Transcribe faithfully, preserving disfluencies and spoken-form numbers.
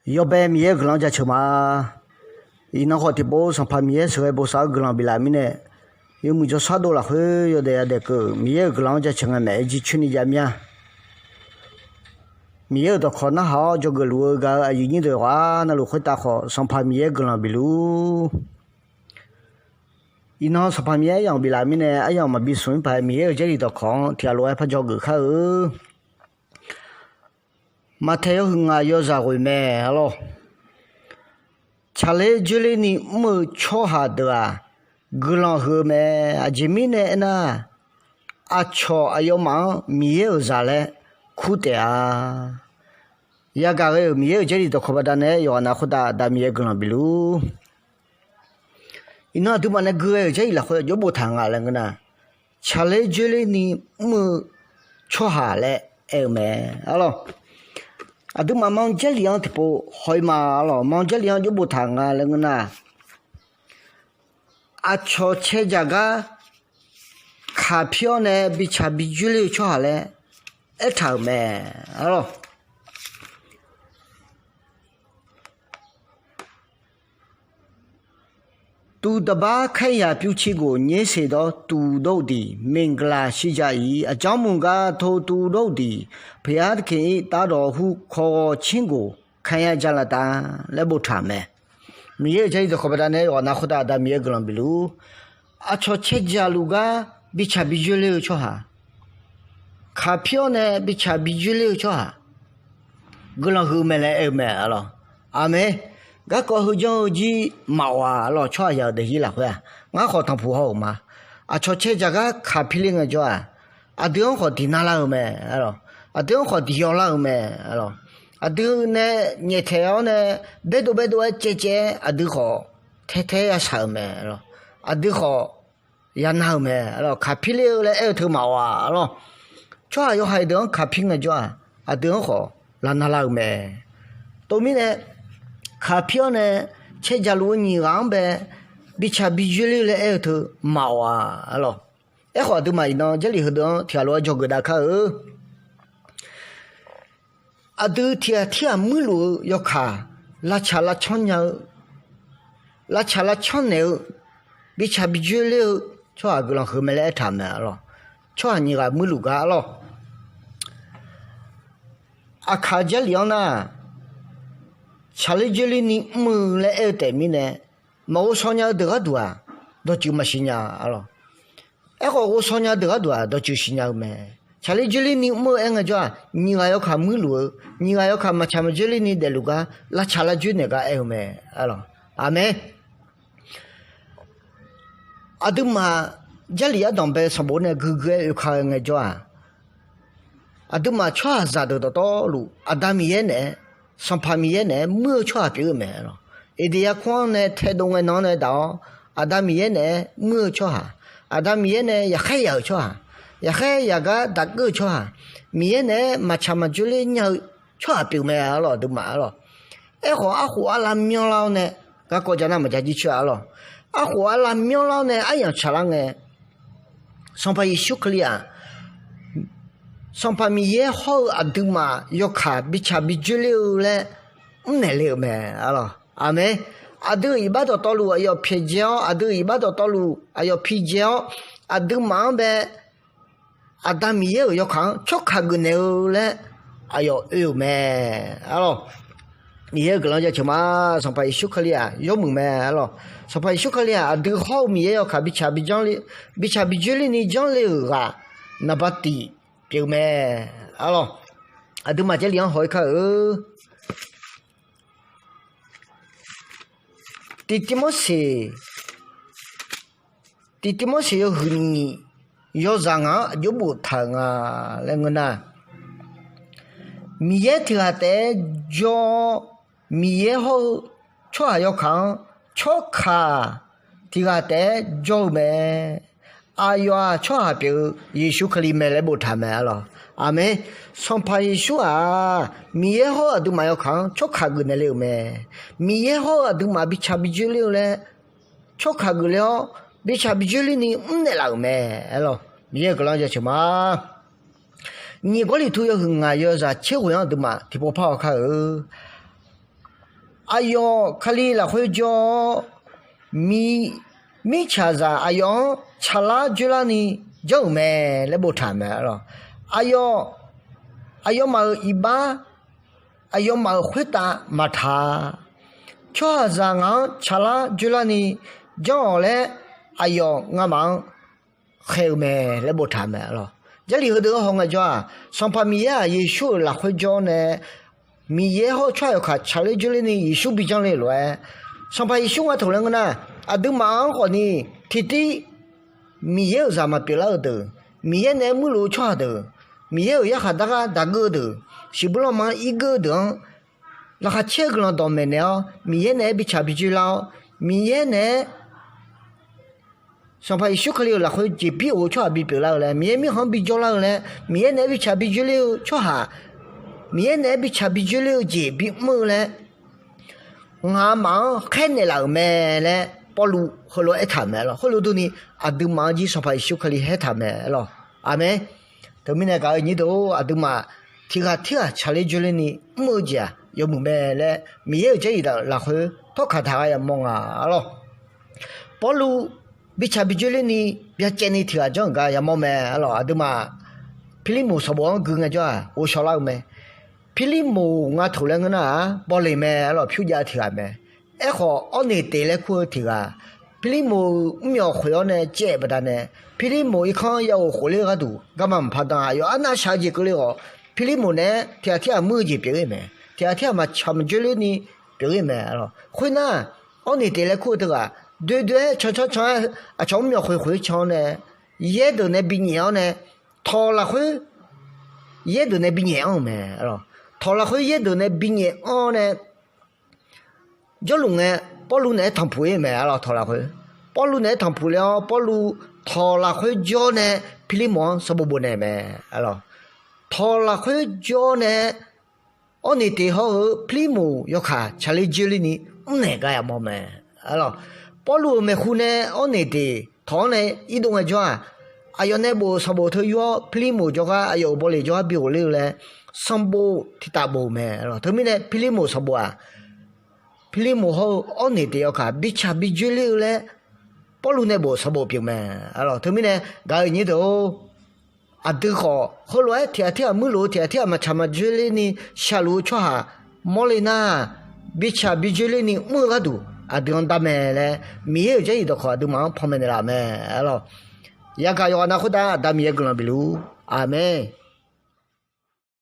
Yawbae Miqyaer-euq guiqlanq-anr jaceuq ma. Iqnan khawf tiqpov Sanqpaq Miqyaer sheuqghae bosav-eu guiqlanq biflaf mirnae, yawmuiq jawrshar dov lafkhoer yawdaef yadaef keuv Miqyaer-euq guiqlanq-anr jaceuq ngae maeq-aer jircoer ni jav mir-a. Miqyaer-euq dawqkawq narhaq-awr dzawgeuf luf-eu gaq-eu aqyuif nyir deuq yawqghaq navluf khoertav khawf, Sanqpaq Miqyaer guiqlanq bifluf-ur. Iqnan Sanqpaq Miqyaer aryamq biflaf mirnae, aryamq maqbi smq-ir paq-aer Miqyaer-euq Jarlif dawqkawq-anr tiqghaq lof-aer par dzawgeuf kar-eu. Maqtaeq yawhuiq ngaq yawzaq ghoeq mae arlawr. Tsaqler dzoerler ni mr-eu tsawrhaq deuq-aq, guiqlanq huiq-eu mae. Aqjeq mirnae aernar, aqcawq aqyawfmaf-anr Miqyaer-euq zaq laer kur taef-a. Yagaq ghae-euq Miqyaer-euq Jarlif dawqkawq baqdanae yawqghaq nav khoertav Aqda Miqyaer guiqlanq bifluf-ur. Iqnan aqduimaf nae gui ghae-euq Jarlif lafkhoer jawrbof taq nga laer ngeur nar, tsaqler dzoerler ni mr-eu tsawrhaq laer aer-eu mae arlawr. Aqduimaf ma-anr Jarlif-anr tiqpov haw-ir ma arlawr. Ma-anr Jarlif-anr jawrbof taq nga laer ngeur nar, aqcawq cae dzaq gar kaqpir-awr nae bitsaq bidzoerler-eu tsawrhaq laer aertaq-euq mae arlawr. သူတစ်ပါး ခတ်ရာပြုခြင်းကို ငြင်းစေသော သူတို့သည် မင်္ဂလာရှိကြ၏။ အကြောင်းမူကား ထိုသူတို့သည် ဘုရားသခင်၏ သားတော်ဟု ခေါ်ဝေါ်ခြင်းကို ခံရကြလတံ့ laer boftaq mae. Miqyaer-euq Jarlif dawqkawq baqdanae yawqghaq nav khoertav Aqda Miqyaer guiqlanq bifluf-ur. Aqcawq cae dzaq luf gar bitsaq bidzoerler-eu tsawrhaq, kaqpir-awr nae bitsaq bidzoerler-eu tsawrhaq guiqlanq huiq-eu mae laer aer-eu mae arlawr. Aqmeq. Garkawv heu janr-eu jir maqawq-a arlawr. Tsawrhaqzaq-euq daefzir lafkhoer-aq, ngar khawf tanqpuq haw-euq ma. Aqcawq cae dzaq gar kaqpir ler ngaejawr-aq, aqdui-anr khawf diq narlar-eu mae arlawr. Aqdui-anr khawf diq yawlar-eu mae arlawr. Aqdui nae nyaeftaeq-awr nae baerdov baerdov-aer caevcaev-aer aqdui khawf taetaer yashaq-euq mae arlawr. Aqdui khawf yanar-eu mae arlawr. Kaqpir ler-eu laer aer-eu teu maqawq-a arlawr. Tsawrhaq yawhaiq deuq-anr kaqpir ngaejawr-aq, aqdui-anr khawf lavnar lar-eu mae. Tov mirnae, kaqpir-awr nae cae dzaq luf-eu nyiq ghaq-anr bae bitsaq bidzoerler-eu laer aer-eu teu maqawq-a arlawr. Aerkhawf, aqduimaf iqnan Jarlif heudeuq-anr tiqghaq lof-aer dzawgeuf dav kar-eu. Aqdui tiqghaq tirghaq muirluf-eu yawkaq, lavtsaq lavcanr nya-eu, lavtsaq lavcanr naeq-eu, bitsaq bidzoerler-eu tsawrhaq guiqlanq huiq mae laer aertaq-euq mae arlawr. Tsawrhaq nyiq ghaq muirluf gar arlawr. Aqkaq Jarlif-anr nar, tsaqler dzoerler ni mr-eu laer aer-eu taef mirnae, maqghov shaw nya-eu deuq gharduq-aq, dawqtsuif maqsiq nya arlawr. Aerkhawf, ghovshaw nya deuq gharduq-aq, dawqtsuif siqnya-eu mae. Tsaqler dzoerler ni mr-eu aer ngaejawr-aq, nyiq ghaq yawkaq muirluf-eu, nyiq ghaq yawkaq maqtsaq maqdzoerler ni daefluf gar, lavtsaq lavdzoer naeq gar aer-eu mae. Aqmeq. Aqduimaf Jarlif ardanq bae sanqbof nae guiqguiq-aer oeka-eu ngaejawr-aq, aqduimaf tsawrhaqzaq deuq dawqtawvluf Aqda Miqyaer naeq-aer, Sanqpaq Miqyaer naeq-aer muir-eu tsawrhaq pyeuf-eu mae arlawr. Eqdeq yarkmr-anr nae taedov ngae nan-anr nae daq-awr, Aqda Miqyaer naeq-aer muir-eu tsawrhaq, Aqda Miqyaer nae yaqkhaer yaq-euq tsawrhaq, yaqkhaer yaq gar daqkeuv-eu tsawrhaq, Miqyaer naeq-aer maqtsaq maqdzoerler nya-eu tsawrhaq pyeuf mae arlawr, aqduimaf arlawr. Aerkhawf, arkhof arlav myanrlar-awr nae, garkawv ja nar maqja jircoer-a arlawr. Arkhof arlav myanrlar-awr nae aryamq tsaqlar ngae, Sanqpaq Yeqsur Kali-aq, Sanqpaq Miqyaer hawr-eu aqduimaf yawkaq bitsaq bidzoerler-eu laer mrnaeq le-euq mae arlawr. Aqmeq. Aqdui-euq iqbax dawqtawvluf aqyawf pyaeqdzae-awr, aqdui-euq iqbax dawqtawvluf aqyawf pidzae-awr, aqduimaf-anr bae Aqda Miqyaer-euq yawkaq-anr tsawrkaq geufnaeq-eu laer aqyawf oe-euq mae arlawr. Miqyaer-euq guiqlanq jaceuq ma. Sanqpaq Yeqsur Kali-aq yawmuiq mae arlawr. Sanqpaq Yeqsur Kali-aq aqdui hawr-eu Miqyaer yawkaq bitsaq bidzoerler ni janrle-euq ghaq naqba tiq pyeuf mae arlawr. Aqduimaf Jarlif-anr haw-ir kar-eu. Tiqtivmorseq, Tiqtivmorseq yawhuiq nyiq yawzaq ngaq-anr aqjox boftaq-euq nga laer ngeur nar, Miqyaer tiq ghaq taef-aer jawr-awr, Miqyaer hawr-eu tsawrhaq yawkaq-anr tsawrkaq tiq ghaq taef-aer jawr-eu mae. Aqyawf-aq tsawrhaq pyeuf-eu Yeqsur Kali mae laer boftaq mae arlawr. Aqmeq. Sanqpaq Yeqsur-aq, Miqyaer hawr-eu aqduimaf yawkaq-anr tsawrkaq geufnaeq le-euq mae. Miqyaer hawr-eu aqduimaf bitsaq bidzoerler-eu laer tsawrkaq geufle-awr, bitsaq bidzoerler ni mrnaeq laf-euq mae arlawr. Miqyaer-euq guiqlanq jaceuq ma. Nyiq Gawrliqtu yawhuiq ngaq yawzaq tser ghoeq-anr aqduimaf tiqpov par haw kar-eu. Aqyawf Kali lafkhoer jawr-awr, mirtsaqzaq aqyawf-anr tsaqlar dzoerlarni janr-euq mae laer boftaq-euq mae lawq. Aqyawf, aqyawfmaf-euq iqbax, aqyawfmaf-euq khoertav maqtaq-a. Tsawrhaqzaq ngaq-anr tsaqlar dzoerlarni janr-awq laer, aqyawf ngamaf-anr khaer-eu mae laer boftaq-euq mae lawq. Jarlif heudeuq-anr hawngae jawr-aq, Sanqpaq Miqyaer-aq Yeqsur-euq lafkhoer jawr nae, Miqyaer hawr-eu tsawrhaq yawkaq tsaqler dzoerlerni Yeqsur bijanr le-euq lof-aer, Sanqpaq Yeqsur nga taq laer ngeur nar, aqduimaf-anr khawfni tiqtiv Miqyaer-euq zaq maqpyeuflar-eu deuq, Miqyaer naeq-aer muirluf-eu tsawrhaq deuq, Miqyaer-euq yarkhaq dargar daqgeur-eu deuq, shiqbuir lanma-anr irgeur-eu deuq-anr, laqkhaq caer-eu guiqlanq dawqmaeq naeq-awr, Miqyaer naeq-aer bicaq bijir lar-awr, Miqyaer naeq-aer Sanqpaq Yeqsur Kali-euq lafkhoer jeqbir of-eu tsawrhaq bipyeuf lar-eu laer, Miqyaer mirkhanq-anr bijawr lar-eu laer, Miqyaer naeq-aer bicaq bijir ler-eu tsawrhaq, Miqyaer naeq-aer bicaq bijir ler-eu jeq bimr-eu laer, ngamaf-anr khaernaeq laf-euq mae laer Pawrluv heulof-aer aertaq-euq mae lawq. Khoerlof durni, aqduimaf-anr jir Sanqpaq Yeqsur Kali haertaq-euq mae lawq. Aqmeq. Teumirnae gaq-eu nyir deuq-or, aqduimaf tiqghaq tirghaq tsaqler dzoerlerni mr-eu jeq-aq yawmuiq mae laer Miqyaer-euq jarlif lafkhoer tawrkaq taq gar yamawr nga lawq. Pawrluv bicaq bijir lerni byacaevni tiqghaq janr-euq gar yamawr mae lawq. Aqduimaf Pirlirmoq sanqbof-anr gui ngaejawr-aq ghovshaw lar-eu mae. Pirlirmoq nga taq laer ngeur nar-aq, bawleq mae lawq, pyur jav-eu tiqghaq mae. Aerkhawf, Awrneqteq laer kur-eu tiqghaq, Pirlirmoq-euq mrmyawf khoeq-awr nae caev-eu baqdanae, Pirlirmoq irkanr-anr ya of khofler-eu gharduq garma maqpar dan-a. Aqyawf arnav shaq-eu jeq keuvle khawf, Pirlirmoq naeq-aer tiqghaq tirghaq muir-eu jeq pyeuf-ir mae. Tiqghaq tirghaq maqtsaq maqdzoerlerni pyeuf-ir mae lawq. Khoernar, Awrneqteq laer kur-eu teughaq, doe doe-aer cancanr can-aer aqcawq mrmyawf khoeq khoeq-aer can-awr nae, yaerdeuq nae binyaef-awr nae, tawq lafkhoer yaerdeuq nae binyaef anr-eu mae lawq. Tawq lafkhoer yaerdeuq nae binyaef anr-awr nae, jawrluf ngae, Pawrluv naeq-aer tanqpuq-ir mae lawq. Tawq lafkhoer, Pawrluv naeq-aer tanqpuq le-awr, Pawrluv tawq lafkhoer jawr nae Pirlirmoq-anr sanqbof bofnaeq mae lawq. Tawq lafkhoer jawr nae Awrneqteq hawr-eu Pirlirmoq yawkaq tsaqler dzoerlerni mrnaeq gar yamawr mae lawq. Pawrluv-euq maeqhu nae Awrneqteq tawq-anr nae irdov ngaejawr-aq, aqyawf nae bof-euq sanqbof teu yur-awr, Pirlirmoq jawrgar aqyawf-euq bawleq jawrgar bi ghofler-eu laer sanqbof tiqtaf bof-eu mae lawq. Teumirnae Pirlirmoq sanqbof-aq, Pirlirmoq hawr-eu Awrneqteq yawkaq bicaq bi dzoerler-eu laer Pawrluv nae bof-euq sanqbof pyeuf mae lawq. Teumirnae gaq-eu nyir deuq-or, aqdui khawf heulof-aer tiqghaq tirghaq muirluf-eu, tiqghaq tirghaq maqtsaq maqdzoerlerni shaqluf-eu tsawrhaq mawrle nar, bicaq bi dzoerlerni mr-eu gharduq aqdui-anr dar mae laer Miqyaer-euq jarlif dawqkawq aqduimaf-anr panmaeq naeqlaf-euq mae lawq. Yagaq yawqghaq nav khoertav Aqda Miqyaer guiqlanq bifluf-ur. Aqmeq.